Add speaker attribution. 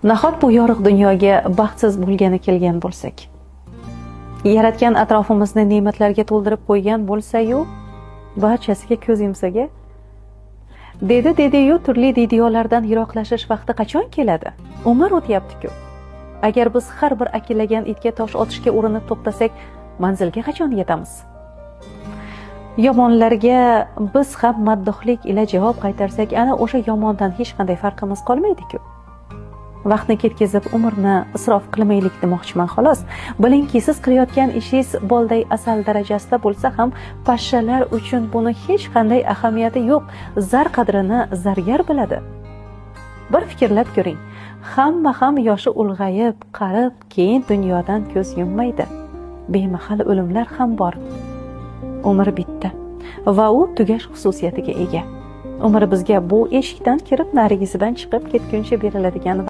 Speaker 1: Nahot bu yorug' dunyoga baxtsiz bo'lgani kelgan bo'lsak? Yaratgan atrofimizni ne'matlarga to'ldirib qo'ygan bo'lsa-yu, barchasiga ko'z yumsak-a? Dedi dediyu turli deydiyolardan yiroqlashish vaqti qachon keladi? Umr o'tyapti-ku. Agar biz har bir akillagan itga tosh otishga urinib to'xtasak, manzilga qachon yetamiz? Yomonlarga biz ham maddohlik ila javob qaytarsak, ana o'sha yomondan hech qanday farqimiz qolmaydi-ku. Vaqtni ketkazib, umrni isrof qilmaylik demoqchiman xolos. Bilingki, siz qilayotgan ishingiz bolday asal darajasida bo'lsa ham, pashshalar uchun buni hech qanday ahamiyati yo'q. Zar qadrini zargar biladi. Bir fikrlab ko'ring. Hamma ham yoshi ulg'ayib, qarib, keyin dunyodan ko'z yummaydi. Bemahal o'limlar ham bor. Umr bitta va u tugash xususiyatiga ega. Umr bizga bu eshikdan kirib, narigisidan chiqib ketguncha beriladigan